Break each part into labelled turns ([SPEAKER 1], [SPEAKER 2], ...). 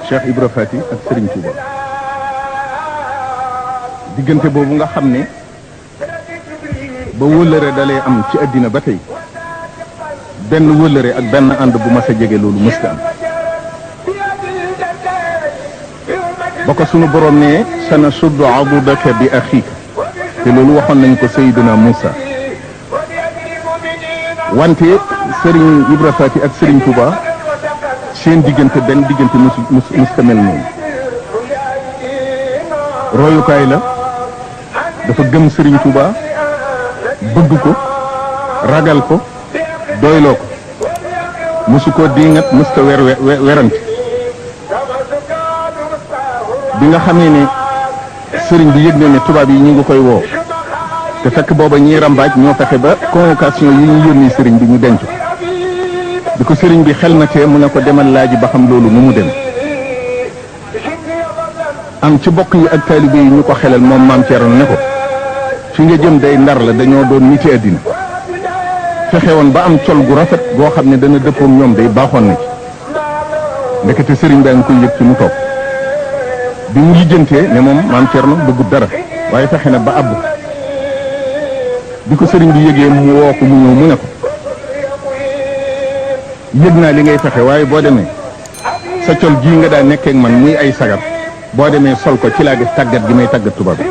[SPEAKER 1] Cheikh Ibra Fati ak Serigne Touba diggante boobu nga xam ne ba wëllëre dalee am ci àddina ba tey benn wëllëre ak benn ànd bu mas a jege loolu mësta am ba ko sunu borom ne sana suddu adudaka bi axiika te loolu waxoon nañ ko Seydina Moussa wante Serigne Ibra Fati ak Serigne Touba seen diggante benn diggante musta mel noonu royukaay la dafa gëm Serigne Touba bëgg ko ragal ko doyloo ko musu ko diingat musta werante bi nga xamee ne sëriñ bi yëg na ne tubaab yi ñu ngi koy woo te fekk booba ñii rambaaj ñoo fexe ba convocation yi ñu yónni sëriñ bi ñu denc ko bi ko sëriñ bi xel na tee mu ne ko demal laaji ba xam loolu nu mu dem am ci bokk yi ak taalibe yi ñu ko xelal moom maam Thierno ne ko fi nga jëm day Ndar la dañoo doon niti àddina fexe woon ba am col gu rafet goo xam ne dana dëppook ñoom day baaxoon na ci ndekete sëriñ baa ngi koy yëg ci mu toog bi mu lijjantee ne moom maam Thierno bëggut dara waaye fexe na ba abbu bi ko sëriñ bi yëgee mu woo ko mu ñëw mu ne ko yëg naa li ngay fexe waaye boo demee sa col gii nga daa nekkee ak man muy ay sagar boo demee sol ko ci laa def tàggat gi may tàggat tubaab bi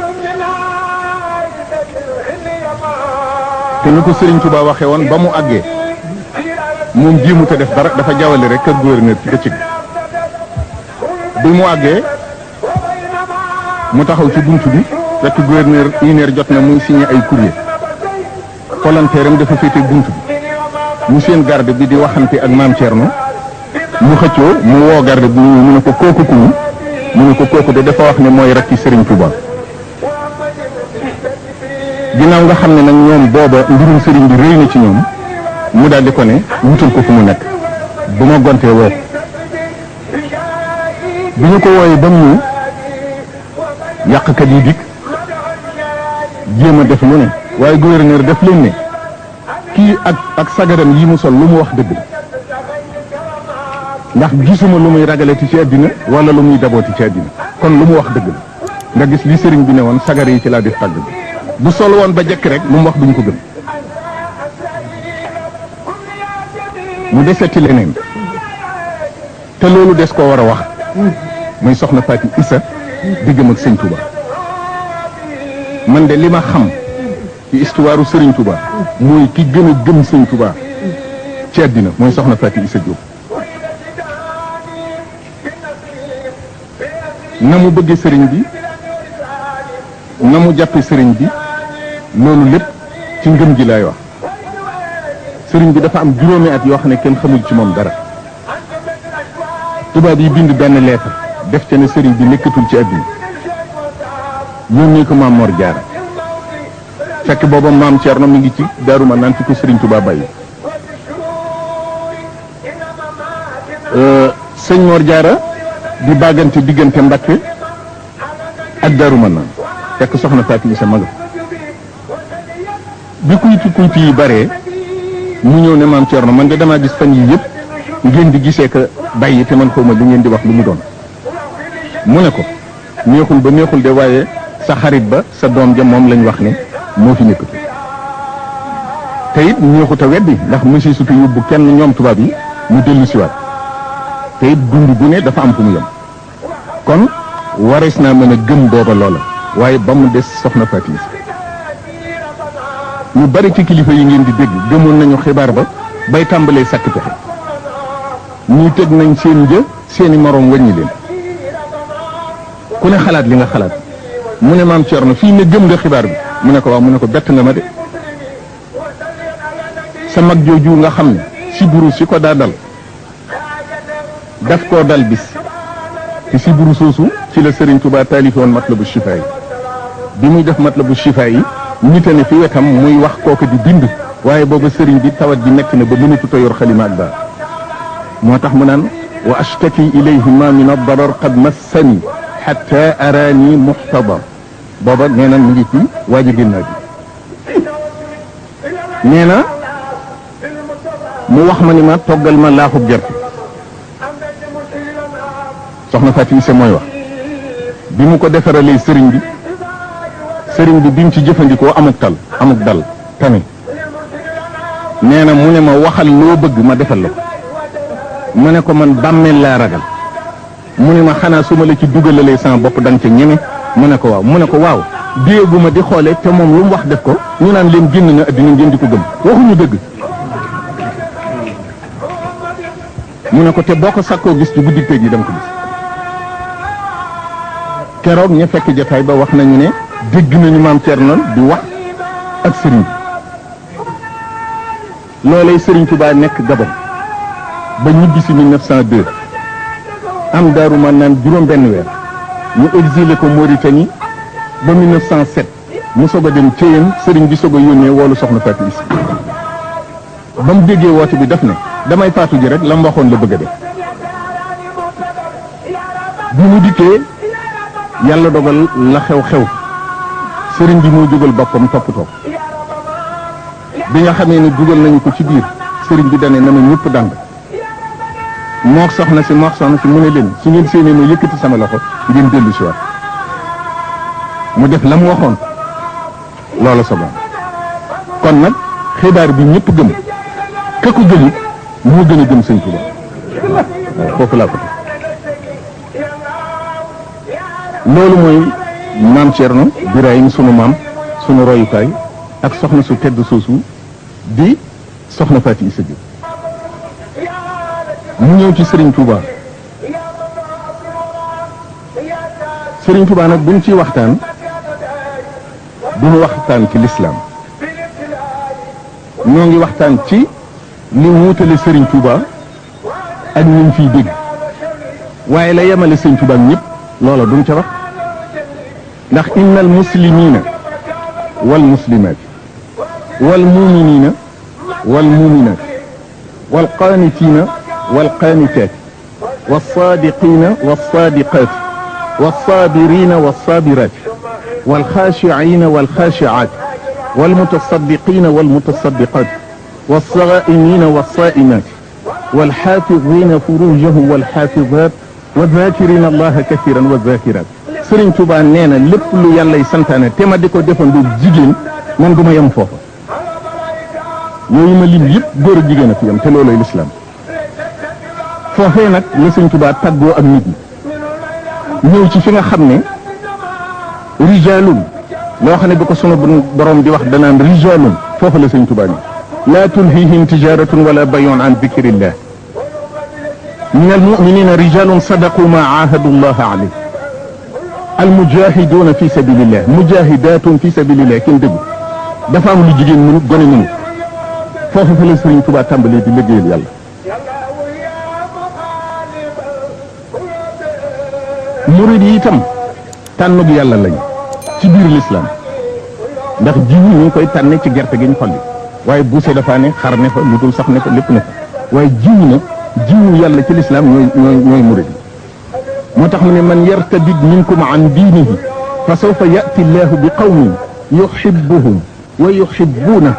[SPEAKER 1] te ni ko sëriñ Touba waxee woon ba mu àggee moom jéemu te def dara dafa jawale rek kër gouverneur ci bëccëg bi mu àggee mu taxaw ci buntu bi fekk gouverneur une heure jot na muy signé ay courrier volontaire am dafa féete buntu bi mu seen garde bi di waxante ak maam Thierno mu xëccoo mu woo garde bi mu ne ko kooku ku mu ne ko kooku de dafa wax ne mooy rakki Serigne Touba ginnaaw nga xam ne nag ñoom booba mbirum Serigne bi rëy na ci ñoom mu daal di ko ne wutal ko fu mu nekk bu ma gontee woo ko bi ñu ko wooyee ba mu yàqkat yi dikk jéem a def lu ne waaye gouverneur def leen ne kii ak sagaram yi mu sol lu mu wax dëgg la ndax gisuma lu muy ragalati ci àddina wala lu muy dabooti ci àddina kon lu mu wax dëgg la nga gis li sëriñ bi ne woon sagar yi ci laa def tàgg bi bu sol woon ba jekk rek lu mu wax duñ ko gëm mu deseti leneen te loolu des koo war a wax muy soxna Faati Issa diggam ak sëñ Touba man de li ma xam ci histoire Serigne Touba mooy ki gën a gëm sëñ Touba ci àddina mooy soxna Faati Issa Diop na mu bëggee sëriñ bi na mu jàppe sëriñ bi loolu lépp ci ngëm ji laay wax sëriñ bi dafa am juróomi at yoo xam ne kenn xamul ci moom dara tubaab yi bind benn lettre def ca ne sëriñ bi nekkatul ci àddina yónnee ko maam Mor Jaara fekk booba maam Thierno mi ngi ci Daaru Manaan fi ko sëriñ Touba bàyyi sëñ Mor Jaara di bàggante diggante Mbàkke ak Daaru Manaan fekk soxna Faati Issa maga bi kuyti yi bare mu ñëw ne maam Thierno man de damaa gis fan yi yëpp ngeen di gisee que bàyyi te man xawma li ngeen di wax lu mu doon mu ne ko neexul ba neexul de waaye sa xarit ba sa doom ja moom lañ wax ne moo fi nekkatu te it neexut a weddi ndax monsieur sutu yóbbu kenn ñoom tubaab yi mu dellu siwaat te it dund gu ne dafa am fu mu yem kon warees naa mën a gëm booba loola waaye ba mu des soxna Faati Issa ñu bari ci kilifa yi ngeen di dégg gëmoon nañu xibaar ba bay tàmbalee sàkk pexe ñii teg nañ seen një seeni moroom wàññi leen ku ne xalaat li nga xalaat mu ne maam Thierno fii ne gëm nga xibaar bi mu ne ko waaw mu ne ko bett nga ma de sa mag jooju nga xam ne si buru si ko daa dal daf koo dal bis te si buru soosu ci la Serigne Touba taalifi woon Matlabu Chifa yi bi muy def Matlabu Chifa yi nit a ne fi wetam muy wax kooku di bind waaye booba Serigne bi tawat bi nekk na ba mënatut a yor xalima ak daal moo tax mu naan wa ashtaki ilayhi ma min ad-darar qad massani hatta arani muhtadar booba nee na mi ngi ci waaj a génnaa bi nee na mu wax ma ni ma toggal ma laaxub gerte soxna Fatou Issa mooy wax bi mu ko defaralee sëriñ bi bi mu ci jëfandikoo amuk dal tane nee na mu ne ma waxal loo bëgg ma defal la ko mu ne ko man bàmmeel laa ragal mu ne ma xanaa su ma la ci dugalalee sama bopp da nga ca ñeme mu ne ko waaw déegu ma di xoole te moom lu mu wax def ko ñu naan leen génn na addina ngeen di ko gëm waxuñu dëgg mu ne ko te boo ko sakkoo gis ci guddi tey gi da nga ko gis keroog ña fekk jotaay ba wax nañu ne dégg nañu maam Thierno di wax ak sëriñ bi loolee sëriñ Touba nekk Gabon ba ñibbi si 1902 am daaru man naan juróom benn weer ñu exilé ko Mauritanie ba 1907 mu soog a dem Thiéyène sëriñ bi soog a yónnee woolu soxna Fatou Issa ba mu déggee woote bi def ne damay faatu ji rek la mu waxoon la bëgg a def bi mu dikkee yàlla dogal la xew sëriñ bi moo jógal boppam toppatoo bi nga xamee ne dugal nañu ko ci biir sëriñ bi dane na ma ñëpp dànd moox soxna si mu ne leen su ngeen séenee ma yëkkati sama loxo ngeen dellu si waat mu def la mu waxoon loola sa kon nag xibaar bi ñëpp gëm ka ko gëmit moo gën a gëm sëñ Tuuba foofu laa ko teg loolu mooy maam Thierno Birahim sunu maam sunu royukaay ak soxna su tedd soosu di soxna Fatou Issa Diop mu ñëw ci Serigne Touba Serigne Touba nag buñ ciy waxtaan duñu waxtaan ci lislaam ñoo ngi waxtaan ci li wuutale Serigne Touba ak ñu fiy dégg waaye la yemale Serigne Touba ñëpp loola duñ ca wax ndax inna al muslimina wal muslimat wal muminina wal muminat wal qanitina wal qanitat wal sadiqina wal sadiqat wal sabirina wal sabirat wal khashi'ina wal khashi'at wal mutasaddiqina wal mutasaddiqat wal saa'imina wal sa'imat wal hafizina furujahum wal hafizat wa dhakirina allaha kathiran wa dhakirat Sëriñ Tuubaa nee na lépp lu yàllay santaane te ma di ko defandoo jigéen man du ma yem foofa yooyu ma lim yëpp góor ak jigéen a fi yem te looloy lislaam foofee nag la Sëriñ Tuubaa tàggoo ak nit ñi ñëw ci fi nga xam ne rijaalun loo xam ne bi ko sunu borom di wax danaan rijaalun foofu la Sëriñ Tuubaa ni laa tulhihim tijaratun wala bayun an dikrillah min almuminina rijalun sadaqu ma ahadu llaha alayh almujahiduna fi sabilillah mujahidatun fi sabilillah kenn dëgg dafa am lu jigéen mënut gone mënut foofu fa la Sëriñ Tuubaa tàmbalee di liggéeyal yàlla murid yi itam tànnug yàlla lañ ci biir lislaam ndax jiw ñu ngi koy tànne ci gerte gi ñu xolli waaye buuse dafa ne xar ne fa lu dul sax ne fa lépp ne fa waaye jiw na jiwu yàlla ci lislaam ñooy murid yi moo tax mu ne man yartadid minkum an diinihi fa sawfa yati llahu bi qawmin yuhibbuhum wa yuhibbuuna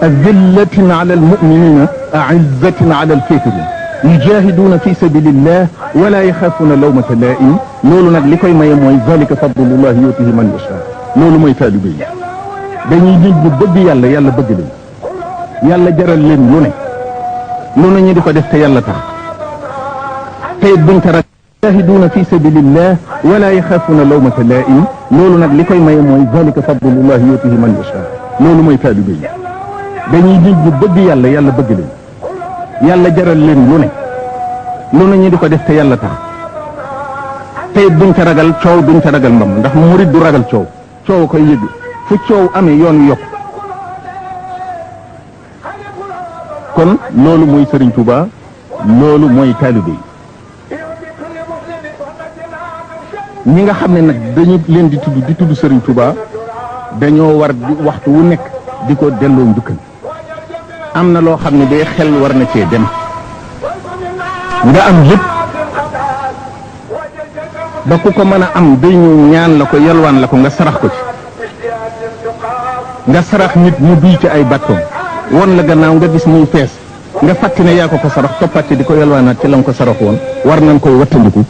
[SPEAKER 1] adillatin ala almuminina aizzatin ala alkafirin yujahiduuna fi sabilillah wala yaxaafuuna lawmata laa'im loolu nag li koy maye mooy zalika fadlullahi yutihi man yasha loolu mooy taalibe yi dañuy nit ñu bëgg yàlla yàlla bëgg leen yàlla jaral leen lu ne ñu di ko def te yàlla tax tey buñ ko rek yujahiduuna fi sabilillah wala yaxaafuuna lawmata laa'im loolu nag li koy maye mooy zalika fadlullahi yutihi man yasha loolu mooy taalibe yi dañuy nit ñu bëgg yàlla yàlla bëgg leen yàlla jaral leen lu ne ñu di ko def te yàlla tax tey duñ ca ragal coow duñ ca ragal mbam ndax murid du ragal coow koy yëg fu coow amee yoon wi yokk kon loolu mooy Sëriñ Tuubaa loolu mooy taalibe yi ñi nga xam ne nag dañu leen di tudd Sëriñ Tuubaa dañoo war di waxtu wu nekk di ko delloo njukkal am na loo xam ne day xel war na cee dem nga am lépp ba ku ko mën a am day ñëw ñaan la ko yalwaan la ko nga sarax ko ci nga sarax nit ñu duy ci ay bàttoom won la gannaaw nga gis muy fees nga fàtti ne yaa ko sarax toppaat ci di ko yalwaanaat ci la nga ko sarax woon war nañ koy wattandiku